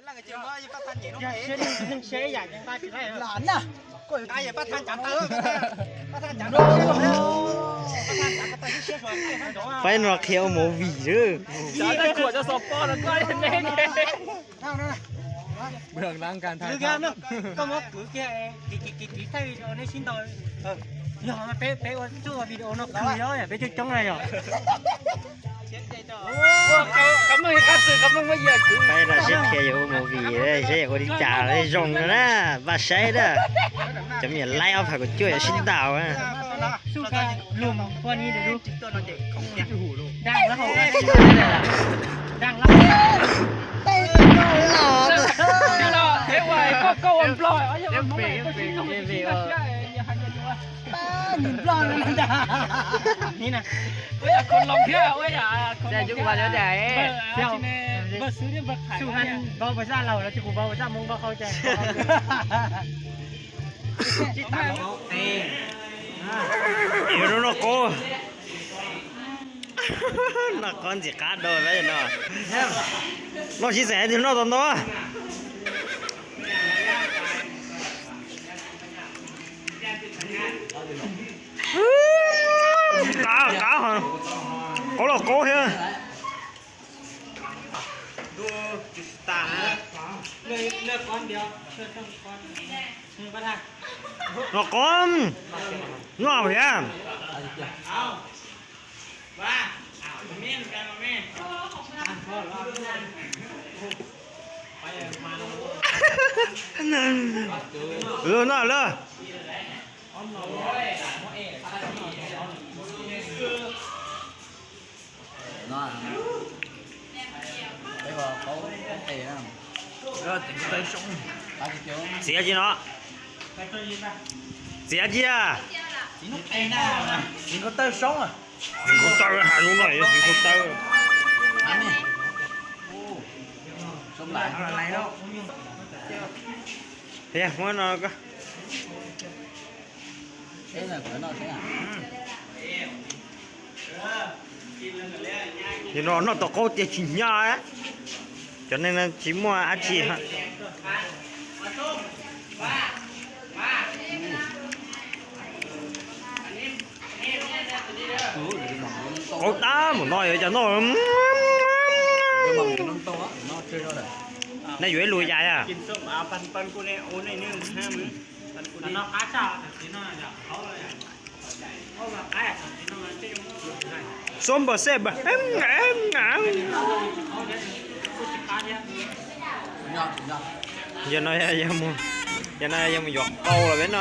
Pab no qhia ua movie lawm. Koj muab kwv kiag, kwv kiv thaij video nej sib ntaus. Yog peb ua tsuj video no kwv yog peb coob coob na yog. Pab no sib qhia yuav ua movie, saib yuav ua li cas zoo na, pab saib na. Cov me nyuam laib ob phav kaum cuaj yuav sib ntaus. Noj qoob, noj qoob ntxim qab dua no. Noj sib xeem twg noj tau ntau. Qab, qab, qoob los qoob thiab. Noj qoob, noj thiab. Lawm no lawm. Txiav ci no. Txiav ci a. Txiv nkaus taw has lub no, txiv nkaus taw. Muab no. Yog no noj tau qaub tiag tsis nyab. Cov neeg no tsis muaj dab tsi. Qaub tab mus no yuav cas noj. Nej yuav ib lus yas a. Xub npawg xej npawg. Yog no, yog no yog mus yuav qau los peb no.